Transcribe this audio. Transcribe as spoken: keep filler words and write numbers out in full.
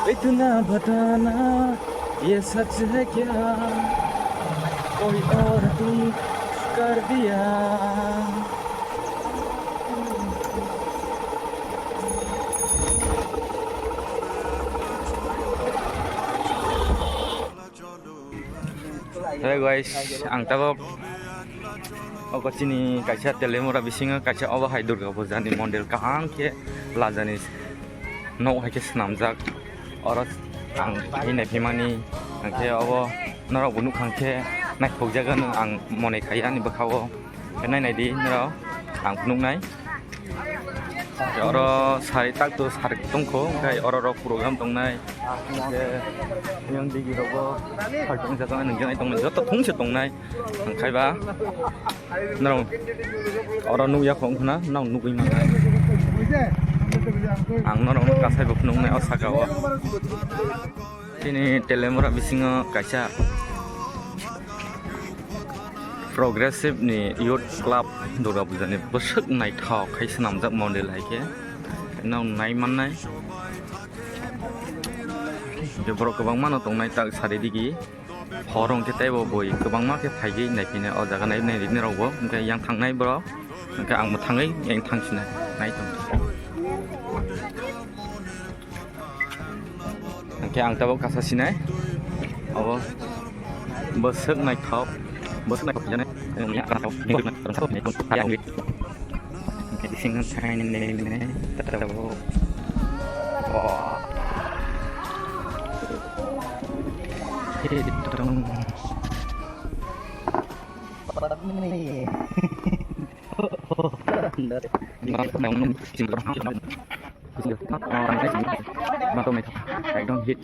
इतना बताना ये सच है क्या, कोई और भी कर दिया। Hey guys, ang tabok obo chini kaisa Telemura bisingo kaisa obo hai Durga Puja ni mondel kaham khe lajani nok hai khe swnamjak. Oro ang bahai naiphimani, hwnkhe obo norok bo nukha khe naithokjagano ang monai khai ani bwkhao. Khe nainai di norok, ang phunuknai. Oro sari tak to sari tongkho, hwnkhe oro rok program tongnai. Hwnkhe yang digi rogo sari tongsa tongnai, nungjaknai tongnai, joto thungse tongnai. Hwnkhe ba norok oro nukya kho wngkhana, norok nugwi mannai. Ang norokno kasai bo phunuknai o saka o. Chini Telemura bisingo kaisa Progressive ni Youth Club Durga Puja ni bwswk naithok khai swnamjak mondel hai khe no nai mannai. Hwnkhe borok kwbangma no tongnai tak sari digi. Hor hwnkhe teibo bui kwbangma khe phaigwi naiphinai o jaga nai nai riknai rokbo, hwnkhe yang thangnai borok, hwnkhe angbo thangwi yang thangsinai nai tong. Hwnkhe ang tabok kasa sinai. Obo bwswk naithok, bwswk naithok sinai. Hwnkhe bisingo thainai nini tabok. Oh. Ekdom hit.